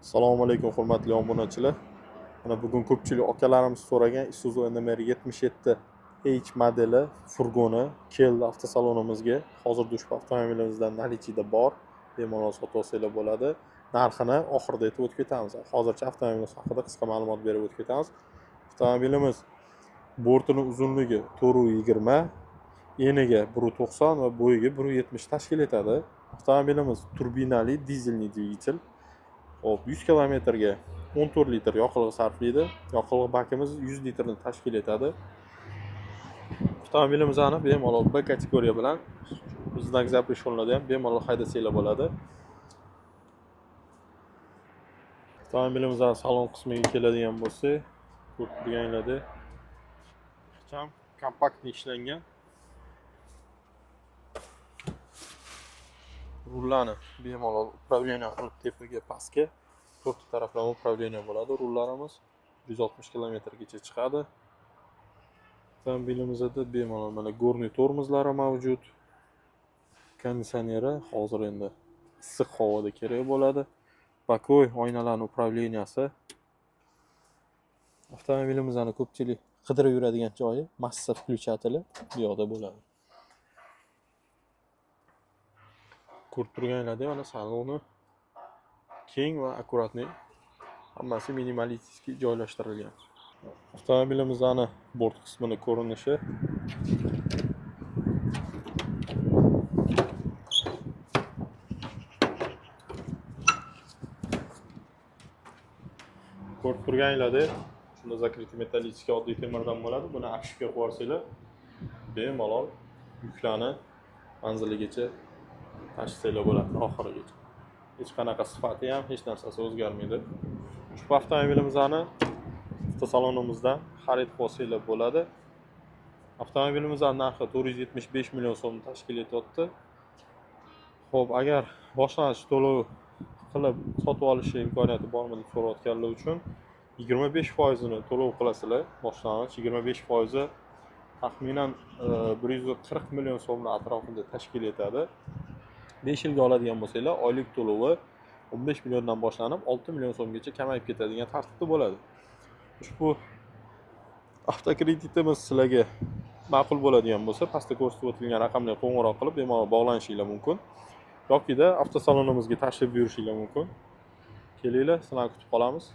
Assalomu alaykum, hurmatli obunachilar. Mana bugun ko'pchilik akalarimiz so'ragan Isuzu NMR 77 H modeli furgoni keldi avtosalonimizga. Hozirda ushbu avtomobilimizdan наличиеda bor. Bemalol sotib olsanglar bo'ladi. Narxini oxirida aytib o'tib ketamiz. Hozircha avtomobilimiz haqida qisqa ma'lumot berib o'tib ketamiz. Avtomobilimiz bortini uzunligi 4.20, eniga 1.90 va bo'yiga 1.70 tashkil etadi. Avtomobilimiz turbinali dizelli dvigatel. Hop, 100 kilometrga 14 litr yoqilg'i sarflaydi. Yoqilg'i bakimiz 100 litrni tashkil etadi. Avtomobilimizni bemalol B kategoriya bilan знак запрещенныйda ham bemalol haydasanglar bo'ladi. Avtomobilimizning salon qismiga keladigan bo'lsak, ko'rib turganinglardek ixcham, kompaktniy ishlangan. Rullarni bemalol управление qilib tepaga, pastga to'rtta taraflama управление bo'ladi. Rullarimiz 160 kilometrgacha chiqadi. Avtomobilimizda bemalol mana горный tormozlari mavjud. Konditsioneri hozir endi issiq havoda kerak bo'ladi. Боковой oynalarning управлениеsi. Avtomobilimizni ko'pchilik qidirib yuradigan joyi massa включатели bu yoqda bo'ladi. Ko'rib turganinglardek mana saloni keng va akkuratniy, hammasi minimalistik joylashtirilgan. Avtomobilimizni bort qismini ko'rinishi. Ko'rib turganinglardek shunda закрытый metallический oddiy temirdan bo'ladi. Buni обшивка qilib yuborsanglar, bemalol yuklarni manziligacha tashsanglar bo'ladi oxirigacha. Hech qanaqa sifati ham, hech narsasi o'zgarmaydi. Ushbu avtomobilimizni avtosalonimizdan xarid qilib olsanglar bo'ladi. Avtomobilimizning narxi 475 million so'm tashkil etyapti. Xo'p, agar boshlang'ich to'lov qilib sotib olish imkoniyati bormi deb so'rayotganlar uchun 25%ini to'lov qilasizlar. Boshlang'ich 25% taxminan 140 million so'mni atrofida tashkil etadi. 5 yilga oladigan bo'lsanglar, oylik to'lovi 15 milliondan boshlanib 6 million so'mgacha kamayib ketadigan tartibda bo'ladi. Ushbu avtokreditimiz sizlarga ma'qul bo'ladigan bo'lsa, pastda ko'rsatib o'tilgan raqamlarga qo'ng'iroq qilib bemalol bog'lanishinglar mumkin. Yokida avtosalonimizga tashrif buyurishinglar mumkin. Kelinglar, sizlarni kutib qolamiz.